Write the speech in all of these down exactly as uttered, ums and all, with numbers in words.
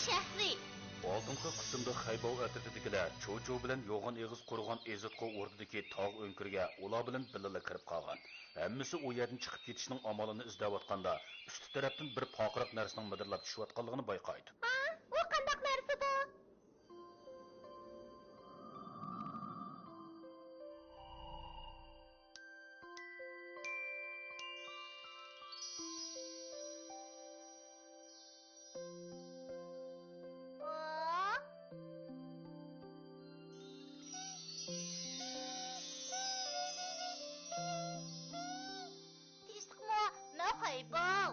شەھىرى. ئالدىنقى قىسىمدا خەيباۋ ئەترىتىدىكىلەر چوچۇ بىلەن يوغان ئېغىز قۇرغان ئېزىتقۇ ئوردىدىكى تاغ ئۆڭكۈرىگە ئۇلار بىلەن بىللىلا كىرىپ قالغان. ھەممىسى ئۇ يەردىن چىقىپ كېتىشنىڭ ئامالىنى ئىزدەۋاتقاندا، ئۈستى تەرەپتىن بىر پارقىراق نەرسىنىڭ مىدىرلاپ چۈشۈۋاتقانلىقىنى بايقايدۇ. ھا؟ ئۇ قانداق نەرسىدۇ؟ تىنچلىقمۇ؟ مەن خەيباۋ.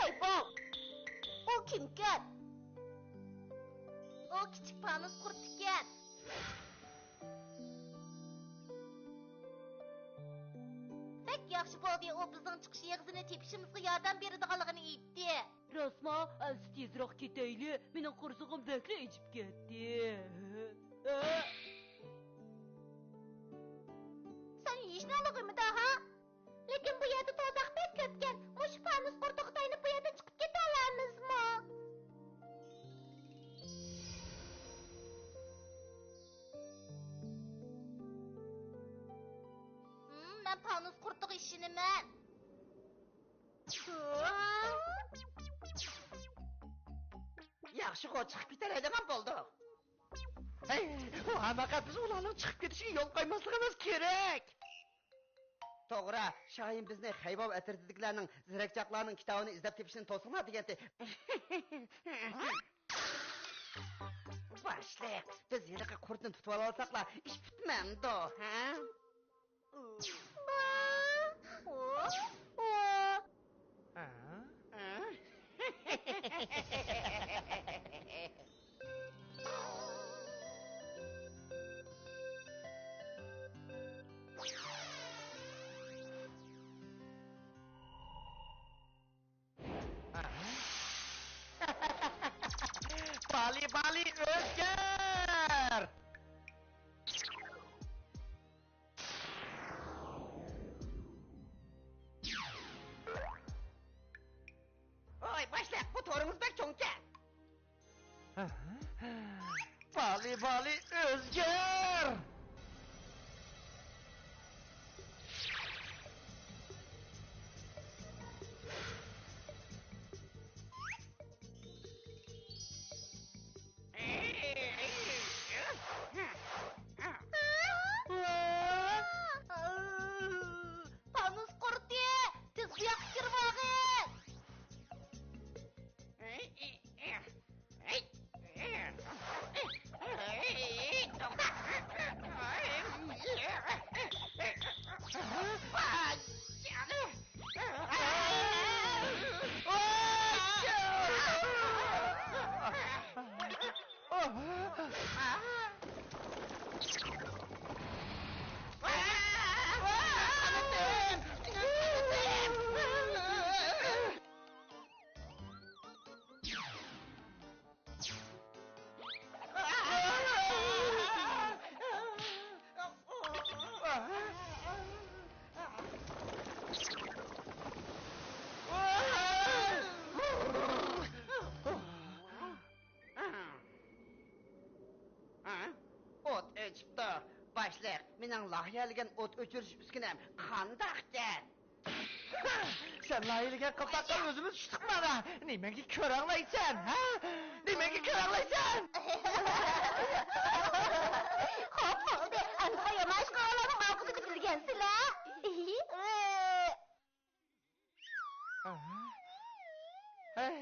خەيباۋ، ئۇ كىمكەن؟ ئۇ كىچىك پانۇس قۇرتىكەن. بەك ياخشى بولدى، ئۇ بىزنىڭ چىقىش ئېغىزىنى تېپىشىمىزغا ياردەم بېرىدىغانلىقىنى ئېيتتى. راستما؟ ئەمسە تېزراق كېتەيلى، مېنىڭ قورسىقىم بەكلا ئېچىپ كەتتى. سەن يېيىشنى ئالغىمىدا، ھا؟ لېكىن بۇ يەردە تۇزاق بەك كۆپكەن. مۇشۇ پانۇس قۇرتىغا تايىنىپ بۇ يەردىن چىقىپ كېتەلەرمىزمۇ؟ ھىم، مەن پانۇس قۇرتىغا ئىشىنىمەن. ياخشىغۇ، چىقىپ كېتەلەيدىغان بولدۇق. ھەي، ئۇ ھەمەقە، بىز ئۇلارنىڭ چىقىپ كېتىشىگە يول قويماسلىقىمىز كېرەك. توغرا، شاھىم بىزنى خەيباۋ ئەترىتىدىكىلەرنىڭ زېرەكچاقلارنىڭ كىتابىنى ئىزدەپ تېپىشىنى توسۇڭلار دېگەنتى. باشلىق، بىز ھېلىقى قۇرتنى تۇتۇۋالالىساقلا، ئىش پۈتمەمدۇ، ھە؟ بالى، بالى، ئۆزگەر! ۋاي باشلىق، بۇ تورىڭىز بەك چوڭكەن. بالى، بالى، ئۆزگەر! پانۇس قۇرتى، تېز بۇياققا كىرىۋالغىن! ئوت ئۆچۈپتۇ. باشلىق، مېنىڭ لايىھەلىگەن ئوت ئۆچۈرۈش ئۈسكۈنەم قانداقكەن؟ سەن لايىھەلىگەن قالپاققا ئۆزىمىز چۈشتۇق مانا. نېمەڭگە كۆرەڭلەيسەن، ھە؟ نېمەڭگە كۆرەڭلەيسەن؟ خوپ، بولدى. ئەمدى يامان ئىش قىلغانلارنىڭ ئاقىۋىتىنى بىلگەنسىلەر. ھەي.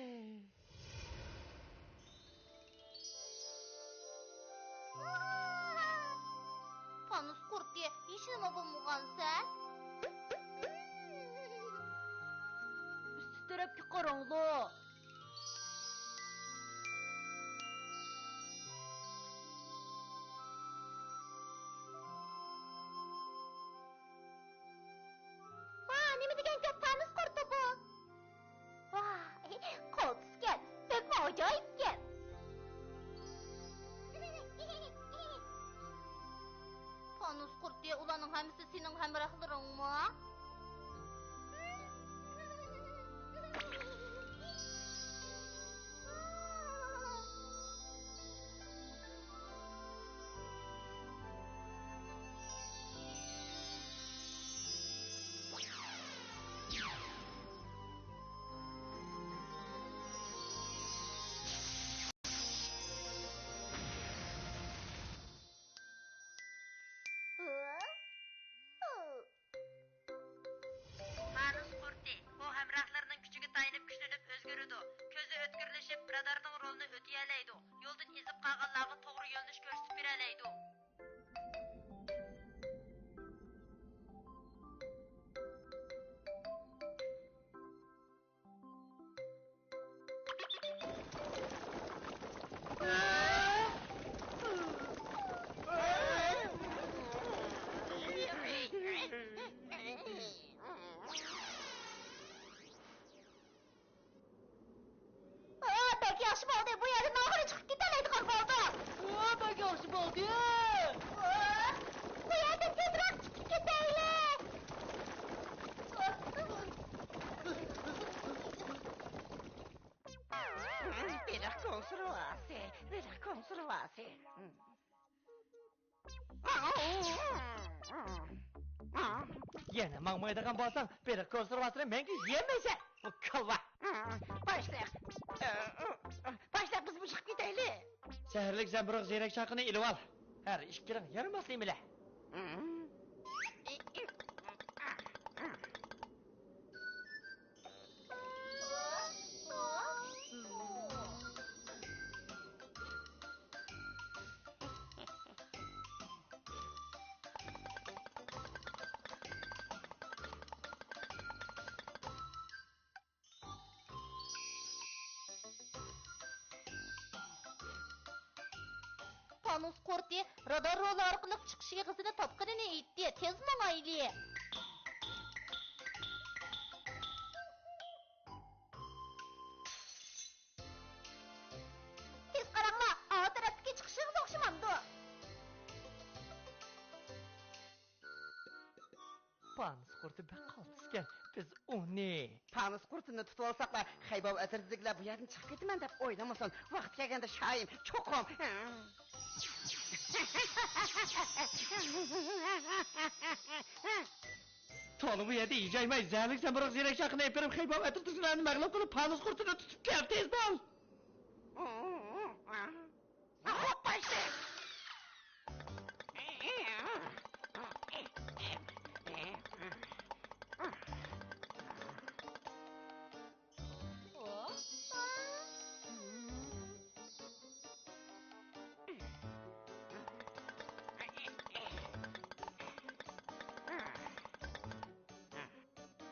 پانۇس قۇرتى، ھېچنېمە بولمىغانسەن. ئۈستى تەرەپكە قاراڭلار. ۋا، نېمە پانۇس قۇرتى بۇ. ۋاھ، قالتىسكەن، بەكمۇ ئاجايىپكەن. پانۇس قۇرتى، ئۇلارنىڭ ھەممىسى سېنىڭ ھەمراھلىرىڭمۇ؟ پانۇس قۇرتى، ئۇ ھەمراھلىرىنىڭ كۈچىگە تايىنىپ كۈچلىنىپ ئۆزگىرىدۇ. كۆزى ئۆتكۈرلىشىپ، رادارنىڭ رولىنى ئۆتىيەلەيدۇ. يولدىن ئېزىپ قالغانلارغا توغرا يۆنىلىش كۆرسىتىپ بېرەلەيدۇ. ئا، بەك ياخشى بولدى، بۇ يەردىن ئاخىرى چىقىپ كېتەلەيدىغان بولدۇق. ئا، بەك ياخشى بولدى. ئا، بۇ يەردىن تېزراق چىقىپ كېتەيلى. بېلىق كونسېرۋاسى، بېلىق كونسېرۋاسى. يەنە ماڭمايدىغان بولساڭ، بېلىق كونسېرۋاسىنى مەڭگۈ يېيەلمەيسەن. بۇ كالۋا. باشلىق. باشلىق، بىز بۇ چىقىپ كېتەيلى. سەھەرلىك زەمبۇرۇغ زېرەك چاقىنى ئېلىۋال. ھەر ئىككىلىڭ يارىماس نېمىلەر. پانۇس قۇرتى رادار رولى ئارقىلىق چىقىش ئېغىزىنى تاپقىنىنى ئېيتتى. تېز ماڭايلى! تېز قاراڭلار، ئاۋۇ تەرەپتىكى چىقىش ئېغىزى ئوخشىمامدۇ؟ پانۇس قۇرتى بەك قالتىسكەن. بىز ئۇنى پانۇس قۇرتىنى تۇتۇۋالساقلا، خەيباۋ ئەترىتىدىكىلەر بۇ يەردىن چىقىپ كېتىمەن دەپ ئويلىمىسۇن. ۋاقتى كەلگەندە شايىم، چوقۇم. تولا بۇ يەردە ھىجايماي، زەھەرلىك زەمبۇرۇغ زېرەك چاقىنى ئېپىرىپ، خەيباۋ ئەترىتىدىكىلەرنى مەغلۇپ قىلىپ، پانۇس قۇرتىنى تۇتۇپ كەل، تېز بول! خوپ، باشلىق.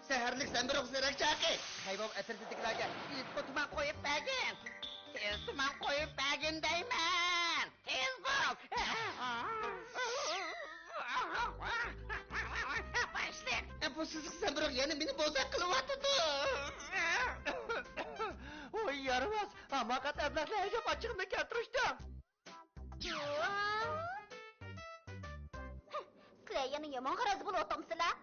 سەھەرلىك زەمبىرىق زېرەك چاقى! خەيباۋ ئەترىتىدىكىلەرگە ئېيتقۇ تۇمان قويۇپ بەرگىن! تېز تۇمان قويۇپ بەرگىن دەيمەن! تېز بول! باشلىق! بۇ سىزىق زەمبىرىق يەنە مېنى بوزەك قىلىۋاتىدۇ! ۋوي يارىماس! ھاماقەت ئەبلەخلەر ھەشەم ئاچچىقىمنى كەلتۈرۈشتۈڭ! سىلەر يەنە يامان غەرەزدە بولۇۋاتامسىلەر؟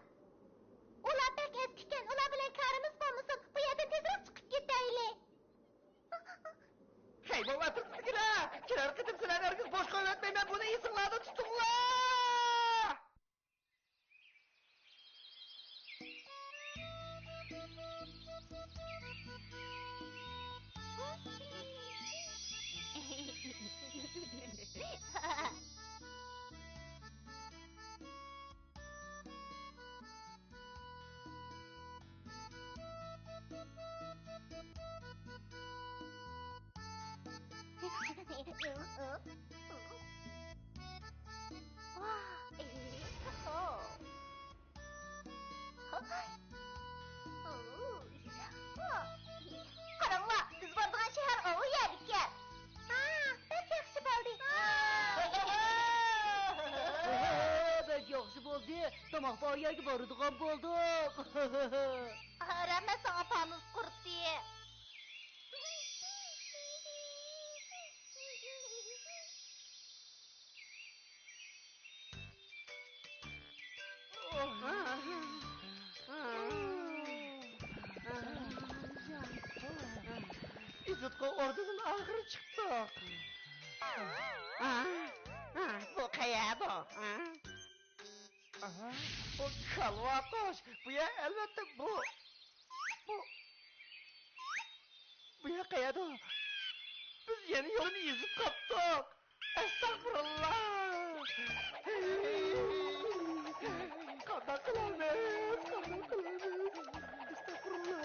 ئۇلار بەك ئەسكىكەن، ئۇلار بىلەن كارىمىز بولمىسۇن، بۇ يەردىن تېزرەك چىقىپ كېتەيلى. ھەي، بوۋا، تۇرۇپسىزگىلە! كېلەر قېتىم سىلەرنى ھەرگىز بوش قويۇۋەتمەيمەن، بۇنى ئېسىڭلاردا تۇتۇڭلار! تاماق بار يەرگە بارىدىغان بولدۇق. ھە، رەھمەت ساڭا، پانۇس قۇرتى. ئىززەتقا ئوردىدىن ئاخىرى چىقتۇق. بۇ قەيەر بۇ؟ ئاھا، بۇ كالۋاقۇش. بۇ يەر ئەلۋەتتە بۇ. بۇ، بۇ يەر قەيەردۇ؟ بىز يەنە يولنى ئېزىپ قاپتۇق. ئەستەغپۇرۇللا. ھەي، قانداق قىلارمىز؟ قانداق قىلارمىز؟ ئەستەغپۇرۇللا.